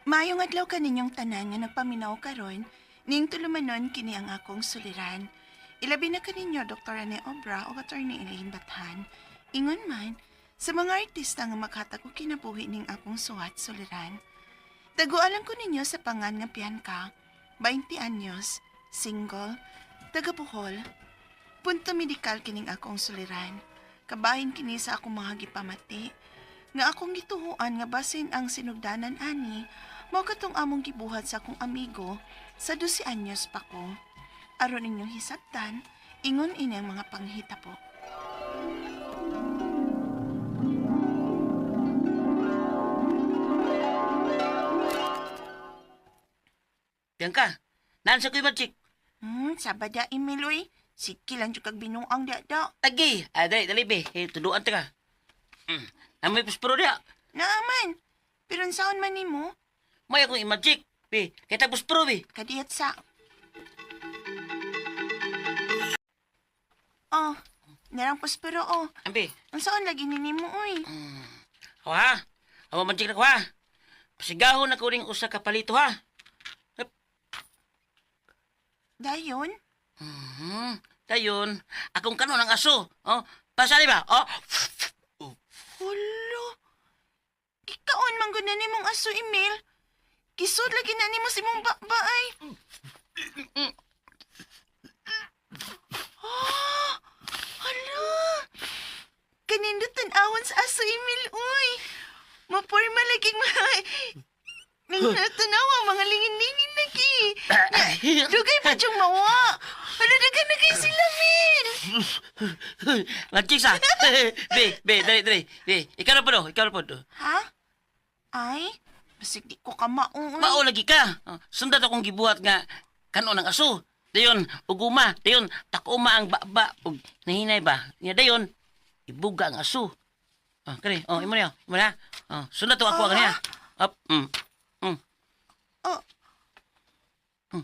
Maayong adlaw kaninyong tanan nga nagpaminaw karon, ning tulumanon kini ang akong suliran. Ilabi na kaninyo Dr. Rene Obra o Attorney Elaine Bathan. Ingon man, sa mga artista nga makatag og kinabuhi ning akong suwat suliran. Tagualan ko ninyo sa pangan nga Bianca, 20 anyos, single, taga Bohol. Punto medikal kining akong suliran. Kabahin kini sa akong mga gipamati nga akong gituhuan nga basin ang sinugdanan ani mao katong among gibuhat sa akong amigo sa 12 anyos pa ko. Aron inyong hisabtan, ingon ini ang mga panghitabo. Bianca, naan sa kuy magic? Sabada Emiloy, sige lang jud kag binuang da. Agi, ah, dali, dali be. Eh, tuduan ta ka. Mm. Namoy puspro diya. Naaman, pero unsaon man nimo? May akong i-magic. Be, kay tag puspro be. Kadiyat sa. Oh, narang puspero oh. Ambi. Unsaon lagi ni nimo oy? Ako ha. Awa magic na ko ha. Pasigahon na ko ring usa ka palito ha. Dayon? Mhm. Dayon, akong kanon ang aso. Oh, pasali ba? Oh. Hulo. Ikaon man gud na nimong aso, Emil. Kisod lagi na nimo si mong bakba ay. Ah, hala. Kanindot tan-awon sa aso, Emil, uy. Maporma lagi mga. Nindot tanawa, mga lingin-lingin lagi. Dugay pa siyang mawa. Hala, daghan na kay sila, Mil. Magic sa. Be, be, dali, dali. Be, ikaw na po do, ikaw na po do. Ha? Ay, basig di ko ka mao, uy. Mao lagi ka. Oh, sundan akong gibuhat nga kanon ang aso. Dayon, uguma, dayon takuma ang baba ug nahinay ba. Nya dayon ibuga ang aso. Oh, kani, oh, imo niya, imo na. Oh, sundan to ako ang niya. Up. Oh.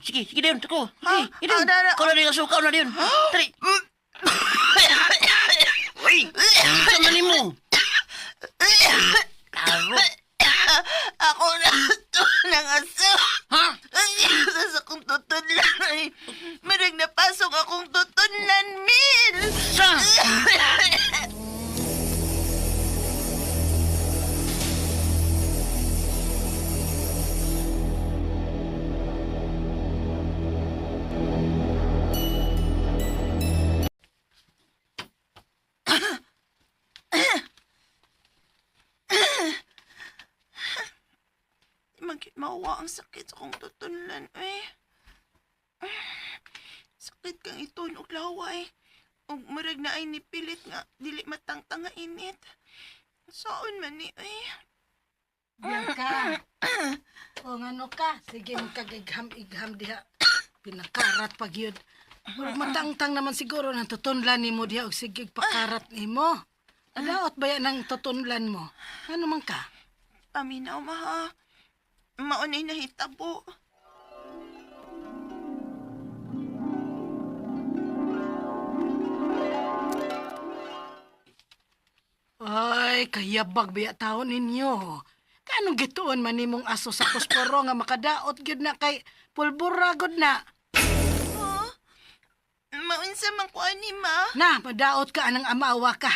Sige, sige dayon, tako. Ha? Sige, sige dayon. Ah, dara. Kaon na dayon aso, kaon na dayon. Dali. Uy, unsa man nimo? Klaro. Ako na ito ng aso. Ha? Ay, sa akong tutunlan ay. Marag napasok akong tutunlan, Mil. Sa? Magit mawa ang sakit sa akong tutunlan, eh. Sakit kang iton og laway. Og murag na ay nipilit nga dili matangtang nga init. Saon man ni eh. Bianca. O ngano ka? Sige mo kag-igham-igham diha. Pinakarat pag yun. Murag matangtang naman siguro ng tutunlan nimo diha og sige pakarat nimo. Adaot ba yan ang tutunlan mo? Ano man ka? Paminaw maha. Maunay nahitabo. Ay, kayabag biya taon ninyo. Kanong gituon man nimong aso sa posporo nga makadaot gyud na kay pulbura gud na. Ha? Maunsa man ko ani ma? Na, madaot ka anang amawa ka.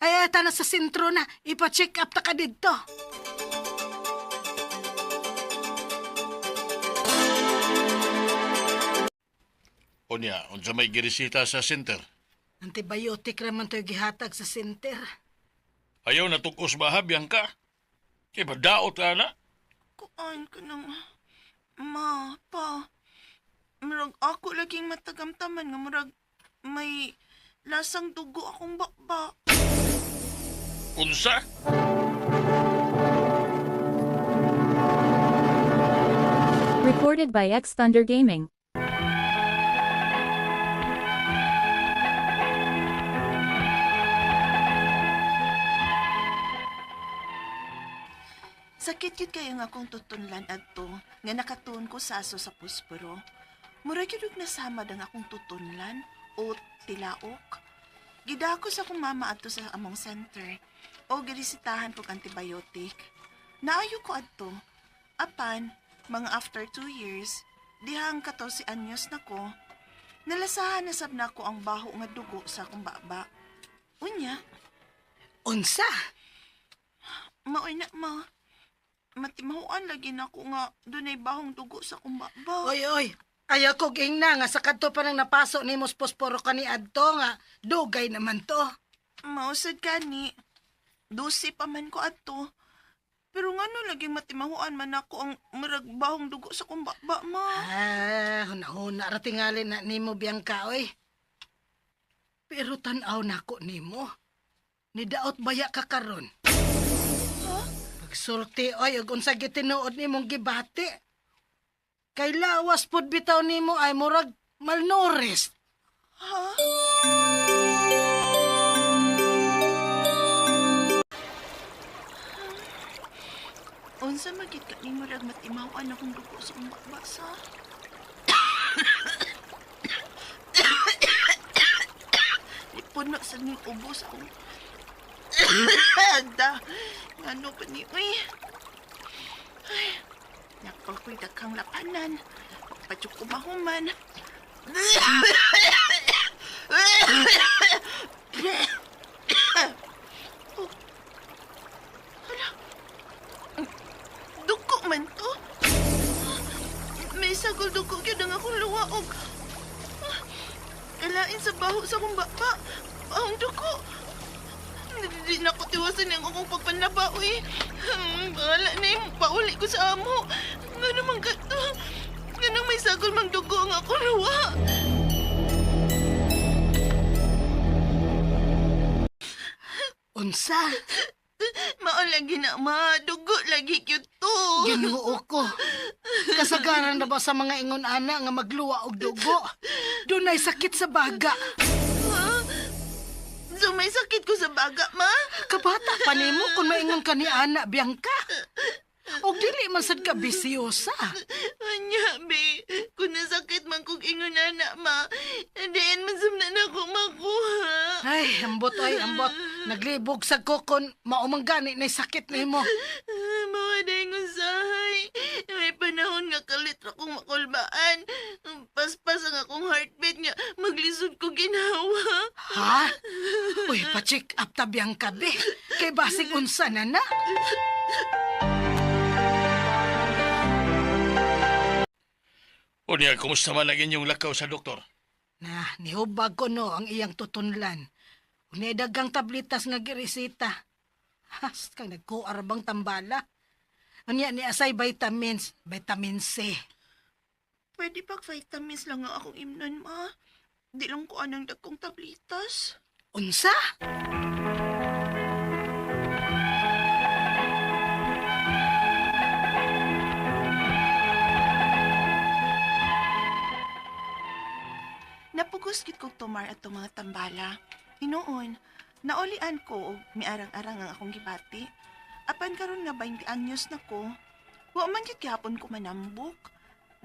Ay, eta na sa sentro na. Ipa-check up ta ka didto. Unya, unsa may giresita sa center? Antibiotic raman to'y gihatag sa center. Ayaw na tukos ba ha, Bianca? Kay badaot ka na. Kuan ko nang. Ma, pa. Murag ako laging matagamtaman nga murag may lasang dugo akong bakba. Unsa? Recorded by X Thunder Gaming. Sakit yun kayo nga akong tutunlan adto nga nakatuon ko sa aso sa puspero. Murag yun og nasamad ang akong tutunlan o tilaok. Gidako sa akong mama adto sa among center o girisitahan kog antibiotic. Naayo ko adto. Apan, mga after 2 years, dihang 14 anyos na ko, nalasahan na sab nako ang baho nga dugo sa akong baba. Unya, Unsa? maoy na ma. Matimahuan lagi nako nga dunay bahong dugo sa akong baba. Oy, oy. Ayaw ko ingna nga sa kadto pa nang napaso nimo sa posporo kani adto nga dugay naman to. Mausad gani. 12 pa man ko adto. Pero ngano lagi matimahuan man ako ang murag bahong dugo sa akong baba, ma. Ah, hunahuna ra tingali na nimo, Bianca, oy. Pero tan-aw nako nimo. Nidaot baya ka karon? Ha? Pagsulti oy ug unsa gitinuod nimong gibati. Kay lawas pud bitaw nimo ay murag malnourished. Ha? Unsa magit ka ni murag matimawan akong dugo sa akong baba sa? Puno sa ning ubo sa akong Da, ngano pa ni uy. Ay, nakpal ko'y daghang lapanan. Pagpadyok ko mahuman. Oh. Hala. Duko man to. May sagol duko gyud ang akong luwa og kalain sa baho sa akong baba. Ang duko. Di na ko tiwasan ang akong pagpanlaba, uy. Bahala na yung pauli ko sa amo. Nga naman ka to. Nga nang may sagol mang dugo ang akong luwa. Unsa? Mao lagi na, ma. Dugo lagi cute to. Ginoo ko. Kasagaran na ba sa mga ingon ana nga magluwa og dugo? Dunay sakit sa baga. Ha? So may sakit ko sa baga, ma? Kabata pa nimo kung maingon ka ni ana, Bianca. Og dili man sad ka bisyosa. Anya, be. Kung nasakit man kong ingon na, ma. Diin man sumna na ako makuha. Ay, ambot ay, ambot. Naglibog sa ko kon maumang gani na sakit nimo. Mga dahil usahay. May panahon nga kalit ra kong makulbaan. Paspas ang akong heartbeat nga maglisod ko ginawa. Ha? Uy, pa-check up ta, Bianca, be. Kay basig unsa na na. O niya, kumusta man ang inyong lakaw sa doktor? Na, nihubag ko no ang iyang tutunlan. Unay dagang tablitas nga giresita. Has, kang nagkuar bang tambala. Unya ni asay vitamins, vitamin C. Pwede pag vitamins lang ang akong imnon, ma. Di lang ko anang dagkong tablitas. Unsa? Napugos gid kog tumar atong mga tambala. Hinuon, naulian ko og miarang-arang ang akong gibati. Apan karon nga 20 anyos na ko, wa man gid gihapon ko manambok.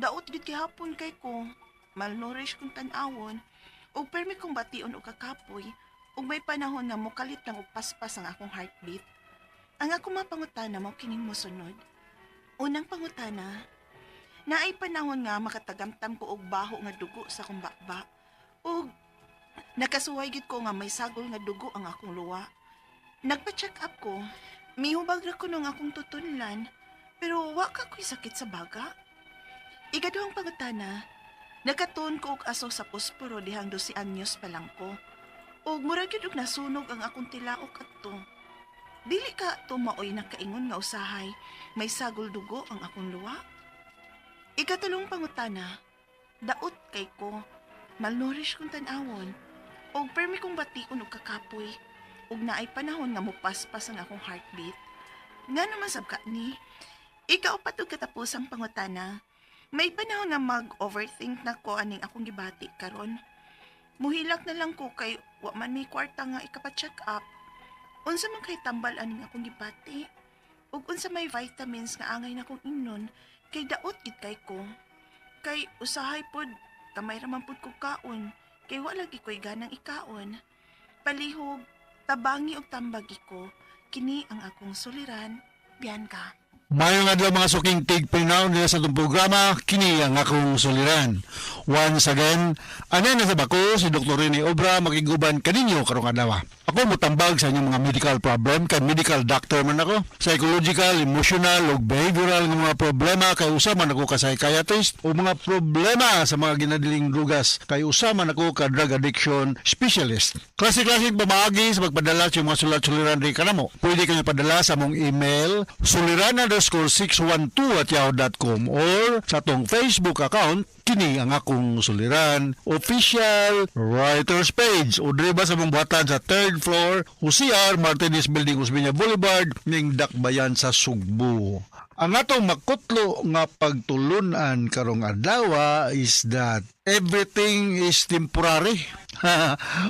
Daot gid gihapon kay ko, malnourished kong tan-awon, ug permi kong bation og kakapoy, ug may panahon nga mokalit lang og paspas ang akong heartbeat. Ang akong mapangutana mao kining mosunod. Unang pangutana, naay panahon nga makatagamtam ko og baho nga dugo sa akong baba. Ug nakasuway gid ko nga may sagol nga dugo ang akong luwa. Nagpa-check up ko. Mihubag ra ko nung akong tutunlan, pero wa ka ko'y sakit sa baga. Ikaduhang pangutana, nakatuon ko og aso sa posporo dihang 12 anyos pa lang ko. Ug mura gyud og nasunog ang akong tilaok adto. Dili ka tumaoy nakaingon nga usahay, may sagol dugo ang akong luwa. Ikatulong pangutana, daot kay ko, malnourished kong tan-awon, og permi kong bation og kakapoy, ug naay panahon nga mupaspas ang akong heartbeat. Nga naman sab ka ni, ikaw pa og katapusang pangutana, may panahon nga mag-overthink na ko aning akong gibati karon. Muhilak na lang ko kay wa man may kwarta nga ikapa-check up. Unsa man kay tambal aning akong gibati? Ug unsa may vitamins nga angay na kong imnon kay daot gid kay ko. Kay usahay pod kamay ra man pod ko kaon kay wa lagi ko'y ganang ikaon. Palihog, tabangi og tambagi ko, kini ang akong suliran, Bianca. Mayong adlaw, mga suking tigpaminaw nila sa atong programa, kini ang akong suliran. Once again, anay na sa bako si Dr. Rene Obra, makiguban kaninyo karong adlaw. Ako mutambag sa inyong mga medical problem kay medical doctor man ako. Psychological, emotional ug behavioral nga mga problema kay usa man ako ka psychiatrist, o mga problema sa mga ginadiling drugas kay usa man ako ka drug addiction specialist. Klase-klaseng pamaagi sa pagpadala sa inyong mga sulat-suliran rin kanamo. Pwede kayo padala sa among email suliran_612@yahoo.com or sa atong Facebook account, kini ang akong suliran official writers page, o diri ba sa among buhatan sa third floor, Jose R. Martinez Building, Osmeña Boulevard, ning Dakbayan sa Sugbo. Ang atong makutlo nga pagtulunan karong adlaw is that everything is temporary.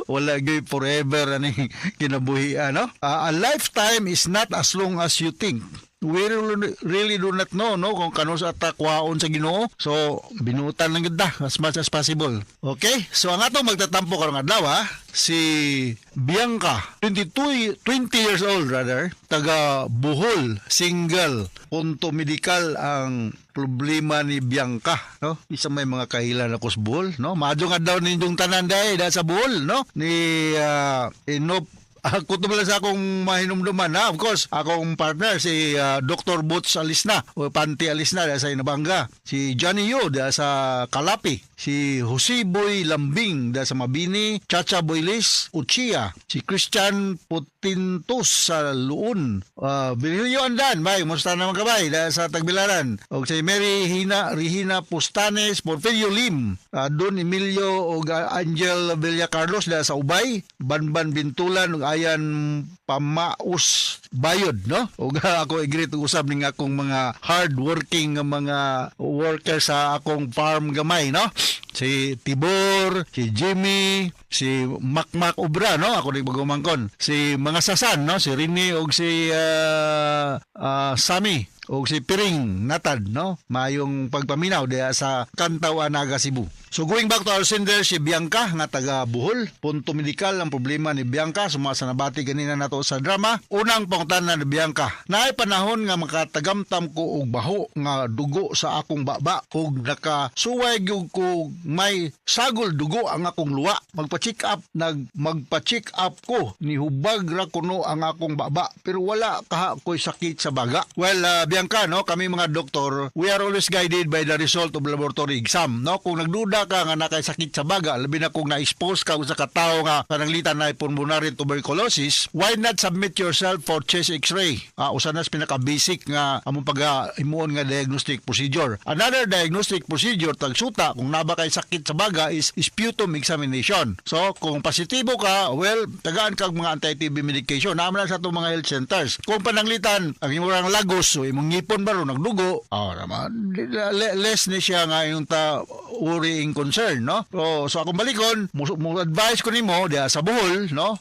Wala gyud forever aning kinabuhi, ano? A lifetime is not as long as you think. We really, really do not know, no, kung kanus-a ta kuhaon sa Ginoo. So binutan lang gyud ta as much as possible. Okay? So ang atong magtatampo karong adlaw, si Bianca, 22, 20 years old rather, taga Bohol, single, punto medikal ang problema ni Bianca, no? Isa may mga kahilan ako sa Bohol, no? Maadyo nga daw ninyong tanan dahil sa Bohol, no? Ni Inop. Ako lang sa akong mahinumduman na, of course, akong partner si Dr. Boots Alisna o Panti Alisna dahil sa Inabanga, si Johnny Yo dahil sa Kalapi, si Jose Boy Lambing dahil sa Mabini, Chacha Boylis Uchia, si Christian Putintos sa Luun, Virgilio Andan, bay, musta naman ka bay, dahil sa Tagbilaran, o si Mary Hina, Regina Pustanes, Porfirio Lim, Don Emilio o Angel Villa Carlos dahil sa Ubay, Banban Bintulan ug Ayan Pamaus Bayod, no? Ug ako i-greet usab ning akong mga hard-working nga mga worker sa akong farm gamay, no? Si Tibor, si Jimmy, si Makmak Obra, no? Ako ning bagumangkon. Si mga Sasan, no? Si Rini ug si Sami o si Piring Natad, no? Mayong pagpaminaw diha sa Kantaw, Anaga, Cebu. So going back to our sender, si Bianca nga taga Bohol, punto medikal ang problema ni Bianca suma sa nabati ganina nato sa drama. Unang pangutana ni Bianca: "Naay panahon nga makatagamtam ko og baho nga dugo sa akong baba ug nakasuway gyud ko may sagol dugo ang akong luwa. Magpa-check up, nag magpa-check up ko, nihubag ra kuno ang akong baba pero wala kaha ko'y sakit sa baga." Well, Bianca, no, kami mga doktor, we are always guided by the result of laboratory exam, no? Kung nagduda ka nga nakay sakit sa baga, labi na kung na-expose ka sa katao nga pananglitan na pulmonary tuberculosis, why not submit yourself for chest x-ray? Usa na sa pinaka-basic nga among pag himuon nga diagnostic procedure. Another diagnostic procedure tagsuta kung naa ba kay sakit sa baga is sputum examination. So, kung positibo ka, well, tagaan kag mga anti-TB medication. Naa man na sa atong mga health centers. Kung pananglitan, ang imong lagos o imong ngipon ba ro nagdugo, naman, less ni siya nga yung ta worrying concern, no? So akong balikon, mo advice ko nimo diha sa Bohol, no?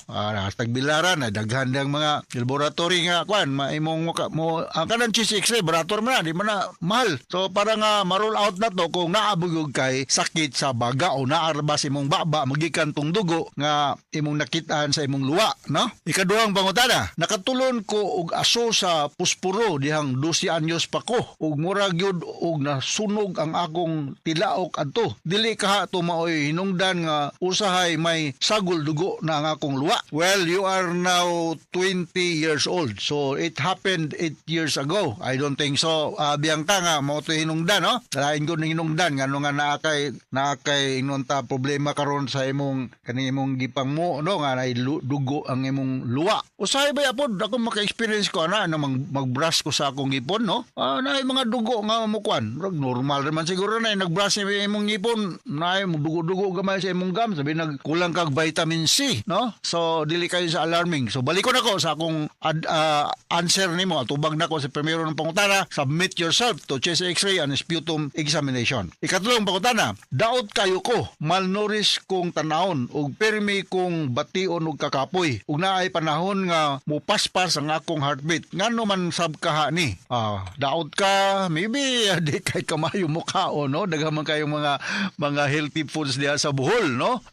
Tagbilaran na daghan dang mga laboratory nga kwan, maimong mo ang kanang chest x-ray, barato man na, di man na mahal. So para nga ma-roll out na to kung naa gyud kay sakit sa baga o naa ba sa imong baba magikan tong dugo nga imong nakitaan sa imong luwa, no? Ikaduhang pangutana: "Nakatulon ko og aso sa puspuro dihang 12 anyos pa ko ug mura gyud og nasunog ang akong tilaok adto. Dili kaha to maoy hinungdan nga usahay may sagol dugo na ang akong luwa?" Well, you are now 20 years old. So it happened 8 years ago. I don't think so, Bianca, nga mao to hinungdan, no? Lain ko ning hinungdan ngano nga naa kay ingon ta problema karon sa imong kani imong gipangmo, no, nga nay dugo ang imong luwa. Usahay ba pod ako maka-experience ko ana na mag-brush ko sa akong ngipon, no? Naay mga dugo nga mukuan. Murag normal naman siguro na nag-brush ni imong ngipon, naay mo dugo-dugo gamay sa imong gum, sabi nagkulang kag vitamin C, no? So dili kayo sa alarming. So balikon ako sa akong answer nimo, atubag nako sa primero ng pangutana, submit yourself to chest x-ray and sputum examination. Ikatlong pangutana: "Daot kayo ko, malnourished kong tanawon ug pirmi kong bation og kakapoy ug naay panahon nga mupaspas ang akong heartbeat. Ngano man sab kaha ni?" Daot ka, maybe di kay kamayo mo kaon, no? Daghan man kayong mga healthy foods diha sa Bohol, no?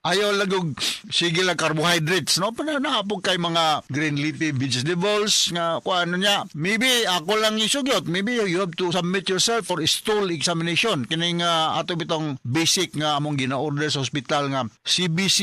Ayaw lang og sige lang carbohydrates, no? Pana naapog kay mga green leafy vegetables nga kuan ano niya. Maybe ako lang isugyot, maybe you have to submit yourself for stool examination. Kining ato bitong basic nga among gina-order sa ospital nga CBC,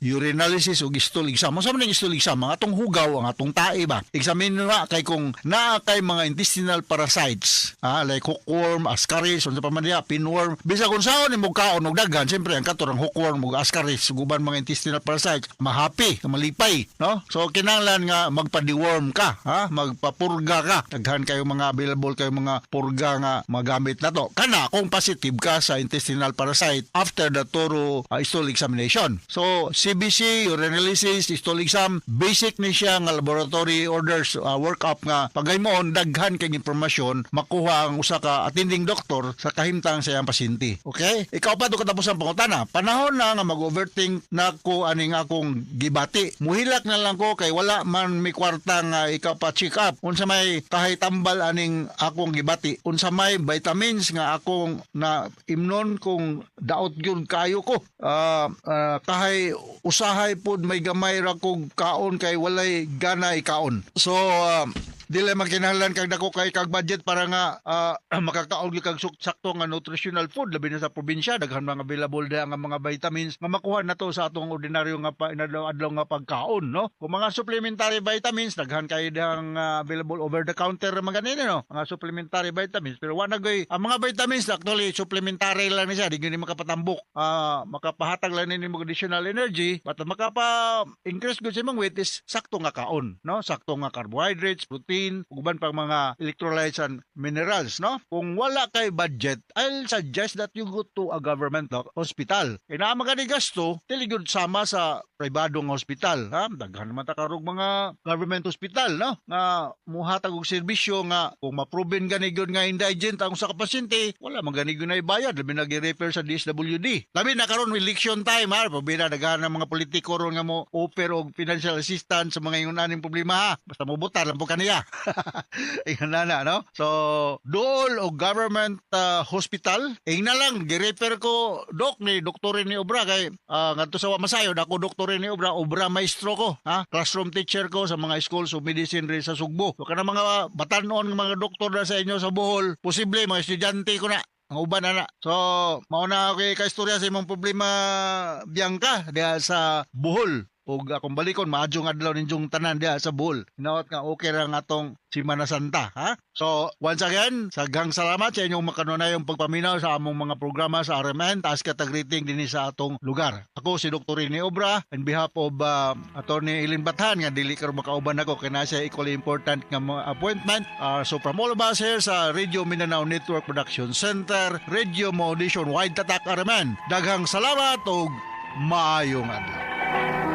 urinalysis ug stool exam. Unsa man ang stool exam? Ang atong hugaw, ang atong tae ba? Examine na kay kung naa kay mga intestinal parasites, like hookworm, ascaris, unsa pa man diha, pinworm. Bisag unsaon nimo kaon og daghan, siyempre ang katorang hookworm ug ascaris ug uban mga intestinal parasites, mahappy, malipay, no? So kinahanglan nga magpa-deworm ka, ha? Magpapurga ka. Daghan kayo mga available kayo mga purga nga magamit na to. Kana kung positive ka sa intestinal parasite after the thorough stool examination. So CBC, urinalysis, stool exam, basic ni siya nga laboratory orders, workup nga pagaymoon daghan kay impormasyon makuha ang usa ka attending doctor sa kahimtang sa iyang pasyente. Okay? Ikaw pa do katapos ang pangutana. Panahon na nga mag-overthink na ko aning akong gibati. Muhilak na lang ko kay wala man mi kwarta nga ikaw pa check up. Unsa may kahit tambal aning akong gibati. Unsa may vitamins nga akong na imnon kung daot gyud kayo ko. Kahay usahay pod may gamay ra kog kaon kay walay gana ikaon. So dili man kinahanglan kag dako kay kag budget para nga makakaon gyud kag sakto nga nutritional food, labi na sa probinsya, daghan mga available diha nga mga vitamins nga makuha nato sa atong ordinaryo nga pa adlaw nga pagkaon, no? Kung mga supplementary vitamins, daghan kayo dihang available over the counter mga ganini, no, mga supplementary vitamins. Pero wa na goy ang mga vitamins, actually supplementary lang ni siya, di gyud ni makapatambok, makapahatag lang ni mo additional energy, but makapa increase gud sa imong weight is sakto nga kaon, no, sakto nga carbohydrates, protein ug uban pang mga electrolytes and minerals, no? Kung wala kay budget, I'll suggest that you go to a government hospital kay naa man gani gasto, dili gyud sama sa pribadong hospital, ha? Daghan naman ta karong mga government hospital, no, nga muhatag og serbisyo nga kung ma-proven gani gyud nga indigent ang usa ka pasyente, wala man gani gyud na ibayad, labi na gi-refer sa DSWD. Labi na karon election time, ha? Pabira daghan ng mga politiko ron nga mo offer og financial assistance sa mga ingon aning problema, ha? Basta mobotar lang po kaniya. Ingon na na, no? So dool og government hospital, ingna lang gi-refer ko dok ni Dr. ni Obra kay ngadto sa wa masayod ako, Dr. ni Obra, Obra maestro ko, ha? Classroom teacher ko sa mga schools of medicine rin sa Sugbo. So kana mga batan-on nga mga doktor na sa inyo sa Bohol, posible mga estudyante ko na ang uban na na. So, mao na ako kay kaistorya sa imong problema, Bianca, diha sa Bohol. Ug akong balikon, maadjong adlaw ninyong tanan diha sa Bohol. Hinaot nga okay ra nga atong Simana Santa, ha? So, once again, saghang salamat sa inyong makanunayong pagpaminaw sa among mga programa sa RMN. Taas katag rating dinhi sa atong lugar. Ako si Dr. Rene Obra, on behalf of Attorney Eileen Bathan, nga dili karon makauban ako kay naa siya equally important nga mga appointment. So from all of us here sa Radio Mindanao Network Production Center, Radio Mo Nationwide Tatak RMN. Daghang salamat ug maayong adlaw.